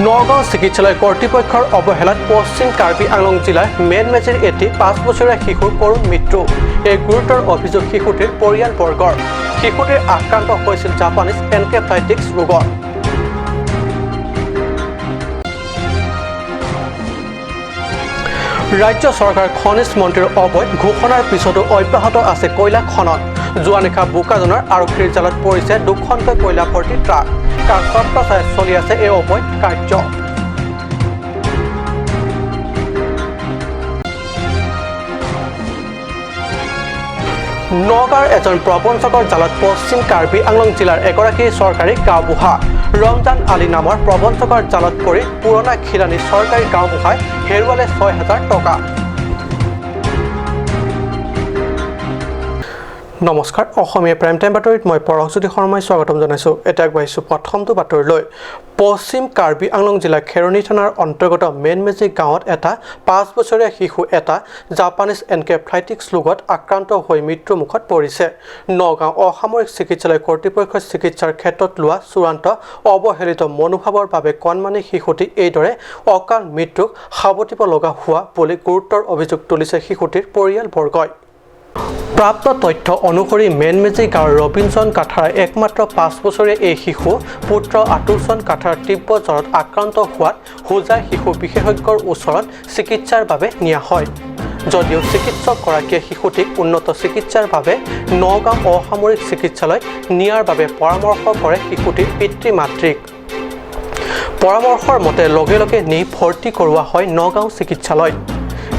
নগাঁও চিকিৎসালয় কৰ্তৃপক্ষৰ অৱহেলাত পশ্চিম কাৰ্বি আংলং জিলাৰ মেনমেজিৰ এটি 5 বছৰীয়া শিশুৰ কৰুণ মৃত্যু। এই গুৰুতৰ অভিযোগ শিশুটিৰ পৰিয়ালবৰ্গৰ। শিশুটিৰ আক্ৰান্ত হৈছিল জাপানীজ এনকেফ্লাইটিক্স ৰোগত। ৰাজ্য চৰকাৰ খনিজ মন্ত্ৰীৰ অবৈধ ঘোষণাৰ পিছতো অব্যাহত আছে কয়লা খনন। যোৱা নিশা বোকাজানৰ আৰক্ষীৰ জালত পৰিছে দুখনকৈ কয়লা ভৰ্তি ট্ৰাক। কাৰ ছত্ৰছায়াত চলি আছে এই অবৈধ কাৰ্য? নগাঁৱৰ এজন প্ৰবঞ্চকৰ জালত পশ্চিম কাৰ্বি আংলং জিলাৰ এগৰাকী চৰকাৰী গাঁওবুঢ়া। ৰমজান আলী নামৰ প্ৰবঞ্চকৰ জালত পৰি পুৰণা খিলানী চৰকাৰী গাঁওবুঢ়াই হেৰুৱালে 6000 টকা। নমস্কাৰ, অসমীয়া প্ৰাইম টাইম বাতৰিত মই পৰশজ্যোতি শৰ্মাই স্বাগতম জনাইছোঁ। এতিয়া আগবাঢ়িছোঁ প্ৰথমটো বাতৰিলৈ। পশ্চিম কাৰ্বি আংলং জিলাৰ খেৰণি থানাৰ অন্তৰ্গত মেনমেজি গাঁৱত এটা 5 বছৰীয়া শিশু এটা জাপানীজ এনকেফ্লাইটিক্স ৰোগত আক্ৰান্ত হৈ মৃত্যুমুখত পৰিছে। নগাঁও অসামৰিক চিকিৎসালয় কৰ্তৃপক্ষই চিকিৎসাৰ ক্ষেত্ৰত লোৱা চূড়ান্ত অৱহেলিত মনোভাৱৰ বাবে কণমানি শিশুটি এইদৰে অকাল মৃত্যুক সাৱটিব লগা হোৱা বুলি গুৰুতৰ অভিযোগ তুলিছে শিশুটিৰ পৰিয়ালবৰ্গই। প্ৰাপ্ত তথ্য অনুসৰি মেনমেজি গাঁৱৰ ৰবিনচন কাথাৰৰ একমাত্ৰ 5 বছৰীয়া এই শিশু পুত্ৰ আতুলচন কাথাৰ তীব্ৰ জ্বৰত আক্ৰান্ত হোৱাত হোজাই শিশু বিশেষজ্ঞৰ ওচৰত চিকিৎসাৰ বাবে নিয়া হয় যদিও চিকিৎসকগৰাকীয়ে শিশুটিক উন্নত চিকিৎসাৰ বাবে নগাঁও অসামৰিক চিকিৎসালয়ত নিয়াৰ বাবে পৰামৰ্শ কৰে শিশুটিৰ পিতৃ মাতৃক। পৰামৰ্শৰ মতে লগে লগে নি ভৰ্তি কৰোৱা হয় নগাঁও চিকিৎসালয়ত।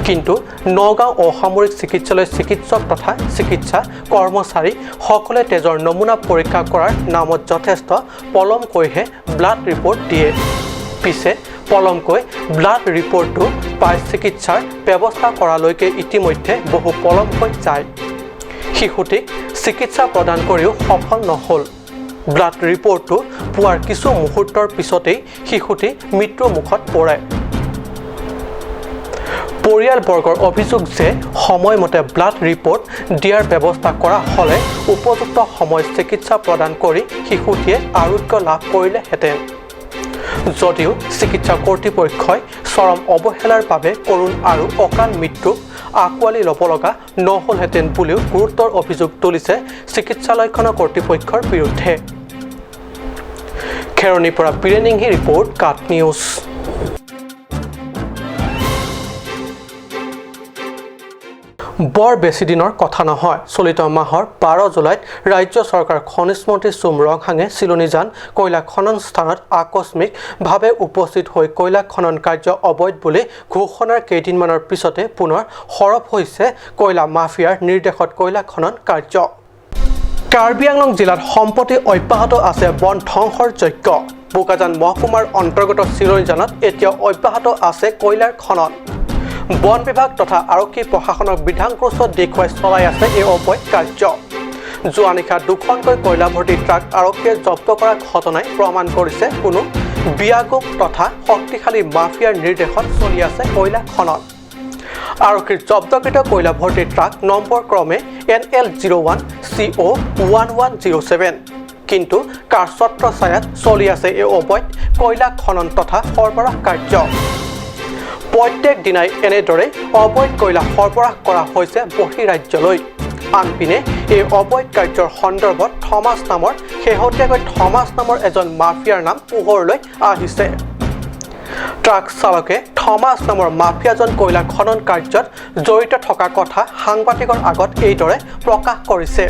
কিন্তু নগাঁও অসামৰিক চিকিৎসালয়ৰ চিকিৎসক তথা চিকিৎসা কৰ্মচাৰী সকলে তেজৰ নমুনা পৰীক্ষা কৰাৰ নামত যথেষ্ট পলমকৈহে ব্লাড ৰিপৰ্ট দিয়ে। পিছে পলমকৈ ব্লাড ৰিপৰ্টটো পাই চিকিৎসাৰ ব্যৱস্থা কৰালৈকে ইতিমধ্যে বহু পলম হৈ যায়। শিশুটিক চিকিৎসা প্ৰদান কৰিও সফল নহ'ল। ব্লাড ৰিপৰ্টটো পোৱাৰ কিছু মুহূৰ্তৰ পিছতেই শিশুটি মৃত্যুৰ মুখত পৰে। পৰিয়ালবৰ্গৰ অভিযোগ যে সময়মতে ব্লাড ৰিপৰ্ট দিয়াৰ ব্যৱস্থা কৰা হ'লে উপযুক্ত সময়ত চিকিৎসা প্ৰদান কৰি শিশুটিয়ে আৰোগ্য লাভ কৰিলেহেঁতেন যদিও চিকিৎসা কৰ্তৃপক্ষই চৰম অৱহেলাৰ বাবে কৰুণ আৰু অকাল মৃত্যুক আঁকোৱালি ল'ব লগা নহ'লহেঁতেন বুলিও গুৰুতৰ অভিযোগ তুলিছে চিকিৎসালয়খনৰ কৰ্তৃপক্ষৰ বিৰুদ্ধে। খেৰণিৰ পৰা বীৰেনিংহি ৰিপৰ্ট, কাট নিউজ। বৰ বেছি দিনৰ কথা নহয়, চলিত মাহৰ 12 জুলাইত ৰাজ্য চৰকাৰ খনিজ মন্ত্ৰী চুম ৰংহাঙে চিলনীজান কয়লা খনন স্থানত আকস্মিকভাৱে উপস্থিত হৈ কয়লা খনন কাৰ্য অবৈধ বুলি ঘোষণাৰ কেইদিনমানৰ পিছতে পুনৰ সৰব হৈছে কয়লা মাফিয়াৰ নিৰ্দেশত কয়লা খনন কাৰ্য। কাৰ্বি আংলং জিলাত সম্প্ৰতি অব্যাহত আছে বন ধ্বংসৰ যজ্ঞ। বোকাজান মহকুমাৰ অন্তৰ্গত চিলনীজানত এতিয়াও অব্যাহত আছে কয়লাৰ খনন। বন বিভাগ তথা আৰক্ষী প্ৰশাসনক বৃদ্ধাংকুচত দেখুৱাই চলাই আছে এই অবৈধ কাৰ্য। যোৱা নিশা দুখনকৈ কয়লা ভৰ্তি ট্ৰাক আৰক্ষীয়ে জব্দ কৰা ঘটনাই প্ৰমাণ কৰিছে কোনো বিয়াগোম তথা শক্তিশালী মাফিয়াৰ নিৰ্দেশত চলি আছে কয়লা খনন। আৰক্ষীৰ জব্দকৃত কয়লা ভৰ্তি ট্ৰাক নম্বৰ ক্ৰমে NL 01 CO 1107। কিন্তু কাৰ ছত্ৰছায়াত চলি আছে এই অবৈধ কয়লা খনন তথা সৰবৰাহ কাৰ্য? প্ৰত্যেক দিনাই এনেদৰে অবৈধ কয়লা সৰবৰাহ কৰা হৈছে বহিৰাজ্যলৈ। আনপিনে এই অবৈধ কাৰ্যৰ সন্দৰ্ভত থমাছ নামৰ শেহতীয়াকৈ থমাছ নামৰ এজন মাফিয়াৰ নাম পোহৰলৈ আহিছে। ট্ৰাক চালকে থমাছ নামৰ মাফিয়াজন কয়লা খনন কাৰ্যত জড়িত থকা কথা সাংবাদিকৰ আগত এইদৰে প্ৰকাশ কৰিছে।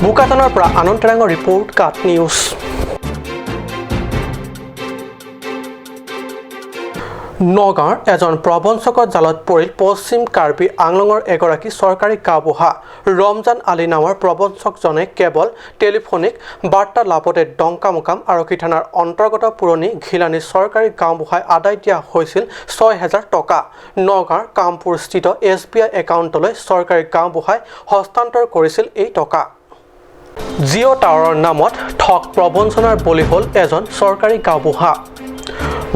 বোকাজানৰ পৰা আনন্দ তেৰাঙৰ ৰিপৰ্ট, কাট নিউজ। নগাঁৱৰ এজন প্ৰবঞ্চকৰ জালত পৰিল পশ্চিম কাৰ্বি আংলঙৰ এগৰাকী চৰকাৰী গাঁওবুঢ়া। ৰমজান আলী নামৰ প্ৰবঞ্চকজনে কেৱল টেলিফোনিক বাৰ্তালাপতে ডংকামোকাম আৰক্ষী থানাৰ অন্তৰ্গত পুৰণি ঘিলানী চৰকাৰী গাঁওবুঢ়াই আদায় দিয়া হৈছিল 6000 টকা। নগাঁৱৰ কামপুৰস্থিত এছবিআই একাউণ্টলৈ চৰকাৰী গাঁওবুঢ়াই হস্তান্তৰ কৰিছিল এই টকা। জিঅ' টাৱাৰৰ নামত ঠগ প্ৰবঞ্চনাৰ বলি হ'ল এজন চৰকাৰী গাঁওবুঢ়া।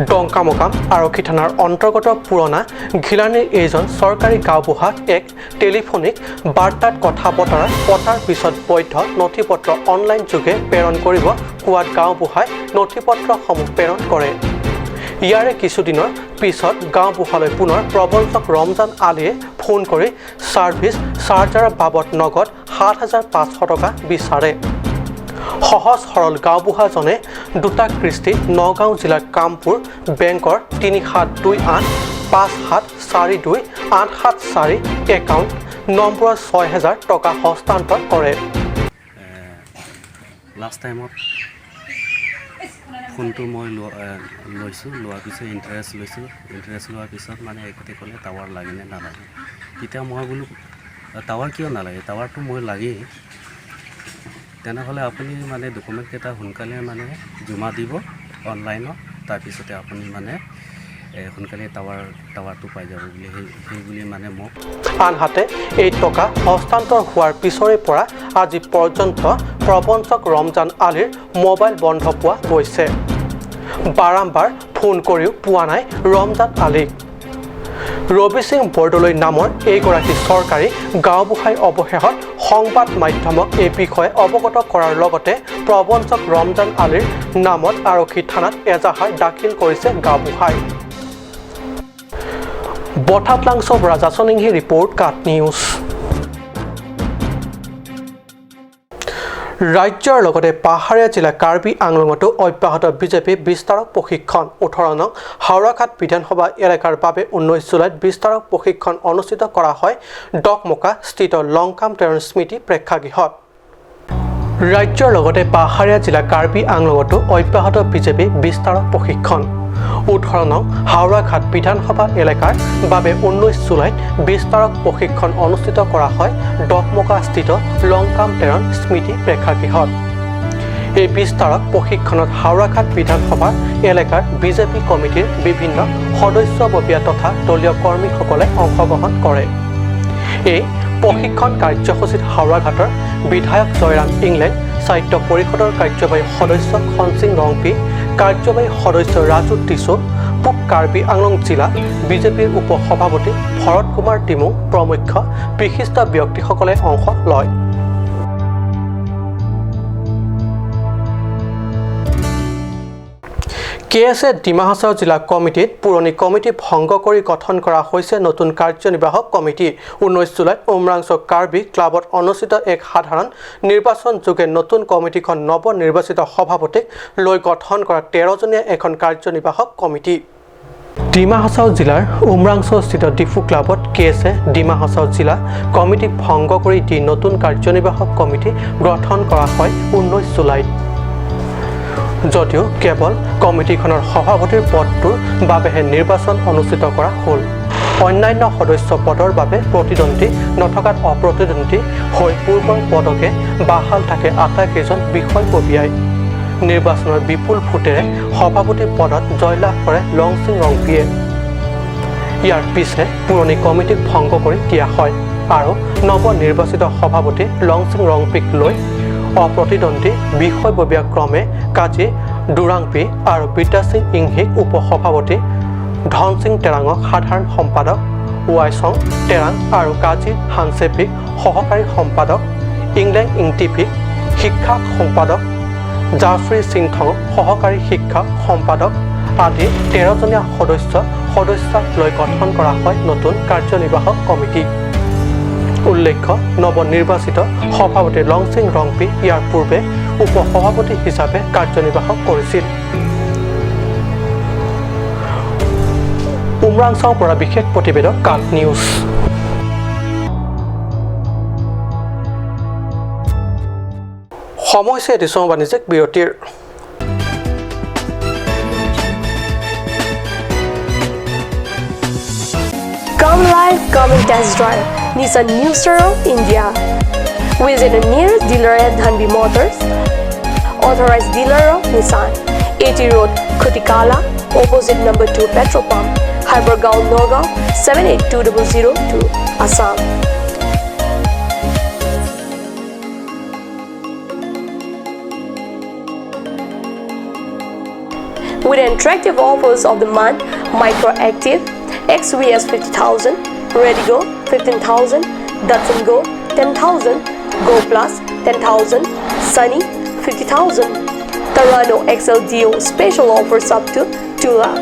ডংকামকাম আৰক্ষী থানাৰ অন্তৰ্গত পুৰণা ঘিলানীৰ এইজন চৰকাৰী গাঁওবুঢ়াক এক টেলিফোনিক বাৰ্তাত কথা বতৰা পতাৰ পিছত বৈধ নথি পত্ৰ অনলাইন যোগে প্ৰেৰণ কৰিব কোৱাত গাঁওবুঢ়াই নথি পত্ৰসমূহ প্ৰেৰণ কৰে। ইয়াৰে কিছুদিনৰ পিছত গাঁওবুঢ়ালৈ পুনৰ প্ৰবঞ্চক ৰমজান আলীয়ে ফোন কৰি ছাৰ্ভিচ চাৰ্জাৰৰ বাবদ নগদ ৭,৫০০ টকা বিচাৰে। সহজ সৰল গাঁওবুঢ়াজনে দুটা কিস্তিত নগাঁও জিলাৰ কামপুৰ বেংকৰ ৩৭২৮ ৫৭৪২ ৮৭৪ একাউণ্ট নম্বৰত ৬,০০০ টকা হস্তান্তৰ কৰে। লাষ্ট টাইমত ফোনটো মই লৈছোঁ। লোৱাৰ পিছত ইণ্টাৰেষ্ট লৈছোঁ। ইণ্টাৰেষ্ট লোৱাৰ পিছত মানে এখেতে ক'লে, টাৱাৰ লাগেনে নালাগে? তেতিয়া মই বোলো, টাৱাৰ কিয় নালাগে? টাৱাৰটো মই লাগেই। তেনেহ'লে আপুনি মানে ডকুমেণ্টকেইটা সোনকালে মানে জমা দিব অনলাইনত, তাৰপিছতে আপুনি মানে সোনকালে টাৱাৰটো পাই যাব বুলি সেই বুলি মানে মোক আনহাতে এই টকা হস্তান্তৰ হোৱাৰ পিছৰে পৰা আজি পৰ্যন্ত প্ৰবঞ্চক ৰমজান আলীৰ মোবাইল বন্ধ পোৱা গৈছে। বাৰম্বাৰ ফোন কৰিও পোৱা নাই ৰমজান আলীক। ৰবি সিং বৰদলৈ নামৰ এইগৰাকী চৰকাৰী গাঁওবুঢ়াই অৱশেষত সংবাদ মাধ্যমক এই বিষয়ে অৱগত কৰাৰ লগতে প্ৰবঞ্চক ৰমজান আলীৰ নামত আৰক্ষী থানাত এজাহাৰ দাখিল কৰিছে গাঁওবুঢ়াই। বঠাতলাংছৰ পৰা জাচনিংহি ৰিপৰ্ট, কাট নিউজ। ৰাজ্যৰ লগতে পাহাৰীয়া জিলা কাৰ্বি আংলঙতো অব্যাহত বিজেপি বিস্তাৰক প্ৰশিক্ষণ। ১৮ নং হাওৰাঘাট বিধানসভা এলেকাৰ বাবে ১৯ জুলাইত বিস্তাৰক প্ৰশিক্ষণ অনুষ্ঠিত কৰা হয় ডকমকা স্থিত লংকাম টেৰণ স্মৃতি প্ৰেক্ষাগৃহত। ৰাজ্যৰ লগতে পাহাৰীয়া জিলা কাৰ্বি আংলঙতো অব্যাহত বিজেপি বিস্তাৰক প্ৰশিক্ষণ। ১৮ নং হাওৰাঘাট বিধানসভা এলেকাৰ বাবে ১৯ জুলাইত বিস্তাৰক প্ৰশিক্ষণ অনুষ্ঠিত কৰা হয় ডকমকাস্থিত লংকাম টেৰণ স্মৃতি প্ৰেক্ষাগৃহত। এই বিস্তাৰক প্ৰশিক্ষণত হাওৰাঘাট বিধানসভা এলেকাৰ বিজেপি কমিটিৰ বিভিন্ন সদস্যববীয়া তথা দলীয় কৰ্মীসকলে অংশগ্ৰহণ কৰে। এই প্ৰশিক্ষণ কাৰ্যসূচীত হাওৰাঘাটৰ বিধায়ক জয়ৰাম ইংলেং, স্বায়ত্ত পৰিষদৰ কাৰ্যবাহী সদস্য খনসিং ৰংপি, কাৰ্যবাহী সদস্য ৰাজু টিছু, পূব কাৰ্বি আংলং জিলা বিজেপিৰ উপ সভাপতি ভৰত কুমাৰ টিমুং প্ৰমুখ্য বিশিষ্ট ব্যক্তিসকলে অংশ লয়। কে এছ এ ডিমা হাছাও জিলা কমিটিত পুৰণি কমিটি ভংগ কৰি গঠন কৰা হৈছে নতুন কাৰ্যনিৰ্বাহক কমিটি। ১৯ জুলাইত উমৰাংছ কাৰ্বি ক্লাবত অনুষ্ঠিত এক সাধাৰণ নিৰ্বাচন যোগে নতুন কমিটিখন নৱ নিৰ্বাচিত সভাপতিক লৈ গঠন কৰা ১৩জনীয়া এখন কাৰ্যনিৰ্বাহক কমিটি। ডিমা হাছাও জিলাৰ উমৰাংছস্থিত ডিফু ক্লাবত কে এছ এ ডিমা হাছাও জিলা কমিটিক ভংগ কৰি দি নতুন কাৰ্যনিৰ্বাহক কমিটি গঠন কৰা হয় ১৯ জুলাইত। যদিও কেৱল কমিটিখনৰ সভাপতিৰ পদটোৰ বাবেহে নিৰ্বাচন অনুষ্ঠিত কৰা হ'ল, অন্যান্য সদস্য পদৰ বাবে প্ৰতিদ্বন্দ্বী নথকাত অপ্ৰতিদ্বন্দ্বী হৈ পূৰ্বৰ পদকে বাহাল থাকে আটাইকেইজন বিষয়ববীয়াই। নিৰ্বাচনৰ বিপুল ভোটেৰে সভাপতি পদত জয়লাভ কৰে লংচিং ৰংপিয়ে। ইয়াৰ পিছে পুৰণি কমিটিক ভংগ কৰি দিয়া হয় আৰু নৱনিৰ্বাচিত সভাপতি লংচিং ৰংপিক লৈ অপ্ৰতিদ্বন্দ্বী বিষয়ববীয়া ক্ৰমে কাজী দুৰাংপি আৰু বিদ্যাসিং ইংহিক উপ-সভাপতি, ধনসিং টেৰাঙক সাধাৰণ সম্পাদক, ৱাইচং টেৰাং আৰু কাজী হানচেপিক সহকাৰী সম্পাদক, ইংলেং ইংটিপিক শিক্ষা সম্পাদক, জাফ্ৰি সিংথং সহকাৰী শিক্ষা সম্পাদক আদি ১৩জনীয়া সদস্য সদস্যাক লৈ গঠন কৰা হয় নতুন কাৰ্যনিৰ্বাহক কমিটি। উল্লেখ্য, নৱনিৰ্বাচিত সভাপতি লংচিং ৰংপি ইয়াৰ পূৰ্বে উপ সভাপতি হিচাপে কাৰ্যনিৰ্বাহ কৰিছিল। উমৰাংচাওৰ পৰা বিশেষ প্ৰতিবেদক, কাট নিউজ। সময় হৈছে এটি চমু বাণিজ্যিক বিৰতিৰ। Come live, come and test drive Nissan New Star of India. Visit the nearest dealer at Dhanbi Motors, authorized dealer of Nissan, AT Road, Khutikala, opposite number 2 petrol pump, Hypergaon, Nagaon, 782002, Assam. With attractive offers of the month, Micro Active, XVS 50,000, Redigo 15,000, Datsun Go 10,000, Go Plus 10,000, Sunny 50,000, Tarano XLDO special offers up to 2 lakh,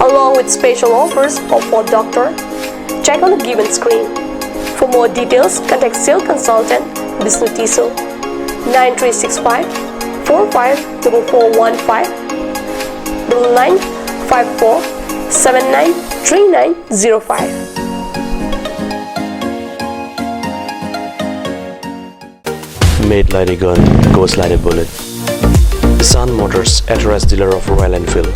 along with special offers of Ford Doctor. Check on the given screen. For more details, contact sales consultant Bishnu Tiso 9365 454415 9954 793905. Made like a gun, goes like a bullet. Nissan Motors, authorized dealer of Royal Enfield.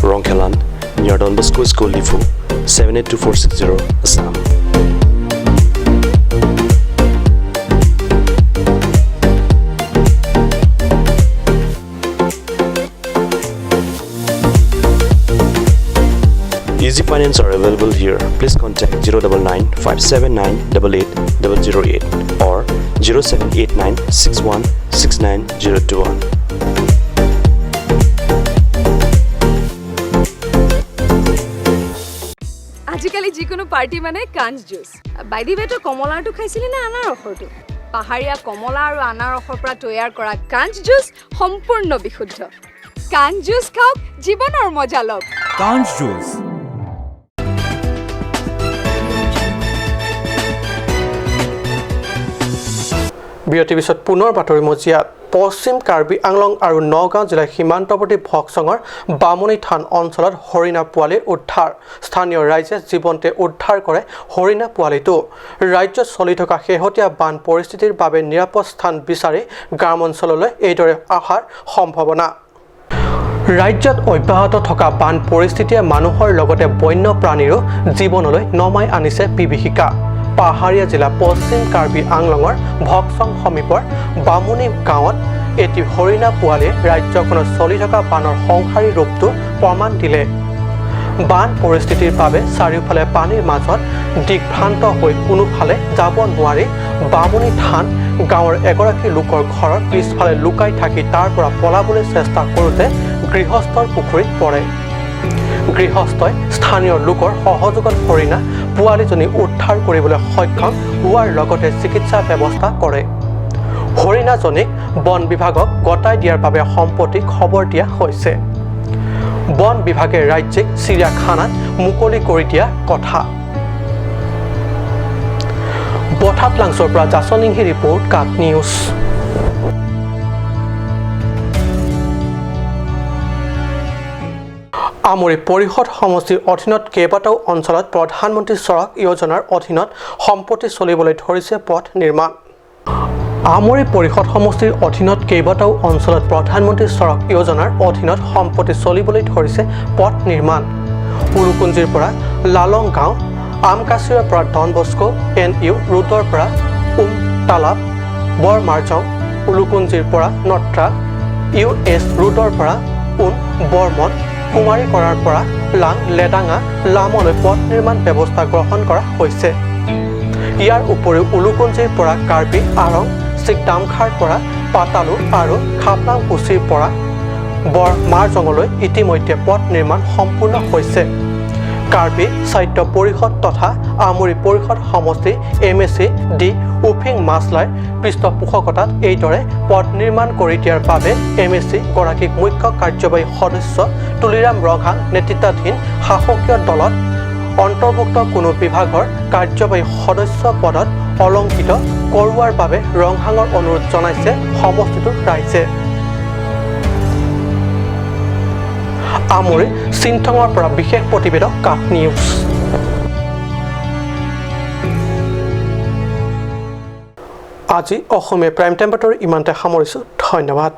Rongkhelan, near Don Bosco School, Diphu, 782460, Assam. Easy finance are available here. Please contact 099 579 88008 or 0789 61 69021. আজিকালি যিকোনো party মানে কাঞ্চ juice. By the ৱে, তই কমলাৰটো খাইছিলি নে আনাৰসৰটো? পাহাৰীয়া কমলা আৰু আনাৰসৰ পৰা তৈয়াৰ কৰা কাঞ্চ জুচ সম্পূৰ্ণ বিশুদ্ধ। কাঞ্চ জুচ খাওক, জীৱনৰ মজা লওক। কাঞ্চ জুচ। বিৰতিৰ পিছত পুনৰ বাতৰি মজিয়াত। পশ্চিম কাৰ্বি আংলং আৰু নগাঁও জিলাৰ সীমান্তৱৰ্তী ভকচঙৰ বামুণী থান অঞ্চলত হৰিণা পোৱালিৰ উদ্ধাৰ। স্থানীয় ৰাইজে জীৱন্তে উদ্ধাৰ কৰে হৰিণা পোৱালিটো। ৰাজ্যত চলি থকা শেহতীয়া বান পৰিস্থিতিৰ বাবে নিৰাপদ স্থান বিচাৰি গ্ৰাম অঞ্চললৈ এইদৰে অহাৰ সম্ভাৱনা। ৰাজ্যত অব্যাহত থকা বান পৰিস্থিতিয়ে মানুহৰ লগতে বন্যপ্ৰাণীৰো জীৱনলৈ নমাই আনিছে বিভীষিকা। পাহাৰীয়া জিলা পশ্চিম কাৰ্বি আংলঙৰ ভকচং সমীপৰ বামুণী গাঁৱত এটি হৰিণা পোৱালিয়ে ৰাজ্যখনত চলি থকা বানৰ সংহাৰী ৰূপটো প্ৰমাণ দিলে। বান পৰিস্থিতিৰ বাবে চাৰিওফালে পানীৰ মাজত দিগ্ভ্ৰান্ত হৈ কোনোফালে যাব নোৱাৰি বামুণী থান গাঁৱৰ এগৰাকী লোকৰ ঘৰৰ পিছফালে লুকাই থাকি তাৰ পৰা পলাবলৈ চেষ্টা কৰোঁতে গৃহস্থৰ পুখুৰীত পৰে। গৃহস্থই স্থানীয় লোকৰ সহযোগত হৰিণা পোৱালীজনী উদ্ধাৰ কৰিবলৈ সক্ষম হোৱাৰ লগতে চিকিৎসা ব্যৱস্থা কৰে। হৰিণাজনীক বন বিভাগক গতাই দিয়াৰ বাবে সম্প্ৰতি খবৰ দিয়া হৈছে। বন বিভাগে ৰাজ্যিক চিৰিয়াখানাত মুকলি কৰি দিয়া কথা। বঠাত লাংচৰ পৰা জাচনিংহি ৰিপৰ্ট, কাট নিউজ। আমৰি পৰিষদ সমষ্টিৰ অধীনত কেইবাটাও অঞ্চলত প্ৰধানমন্ত্ৰী চড়ক যোজনাৰ অধীনত সম্প্ৰতি চলিবলৈ ধৰিছে পথ নিৰ্মাণ। আমৰি পৰিষদ সমষ্টিৰ অধীনত কেইবাটাও অঞ্চলত প্ৰধানমন্ত্ৰী চড়ক যোজনাৰ অধীনত সম্প্ৰতি চলিবলৈ ধৰিছে পথ নিৰ্মাণ। উৰুকুঞ্জিৰ পৰা লালং গাঁও, আমকাছিৰৰ পৰা ডন বস্কো এন ইউ ৰোডৰ পৰা উমতালাপ বৰমাৰজং, উলুকুঞ্জিৰ পৰা নট্ৰা ইউ এছ ৰোডৰ পৰা উন বৰ্মন, কুমাৰীকৰাৰ পৰা লাং লেডাঙা লামলৈ পথ নিৰ্মাণ ব্যৱস্থা গ্ৰহণ কৰা হৈছে। ইয়াৰ উপৰিও উলুকুঞ্জিৰ পৰা কাৰ্বি আৰং, চিকদামখাৰ পৰা পাতালু আৰু খাপলাংকুছিৰ পৰা বৰমাৰজঙলৈ ইতিমধ্যে পথ নিৰ্মাণ সম্পূৰ্ণ হৈছে। কাৰ্বি স্বায়ত্ত পৰিষদ তথা আমৰি পৰিষদ সমষ্টিৰ এম এ চি ডি উফিং মাছলাই পৃষ্ঠপোষকতাত এইদৰে পথ নিৰ্মাণ কৰি দিয়াৰ বাবে এম এ চি গৰাকীক মুখ্য কাৰ্যবাহী সদস্য তুলিৰাম ৰংহাং নেতৃত্বাধীন শাসকীয় দলত অন্তৰ্ভুক্ত কোনো বিভাগৰ কাৰ্যবাহী সদস্য পদত অলংকৃত কৰোৱাৰ বাবে ৰংহাঙৰ অনুৰোধ জনাইছে সমষ্টিটোৰ ৰাইজে। আমৰি চিন্থঙৰ পৰা বিশেষ প্ৰতিবেদক, কাট নিউজ। আজি অসমীয়া প্ৰাইম টাইম বাতৰি ইমানতে সামৰিছোঁ। ধন্যবাদ।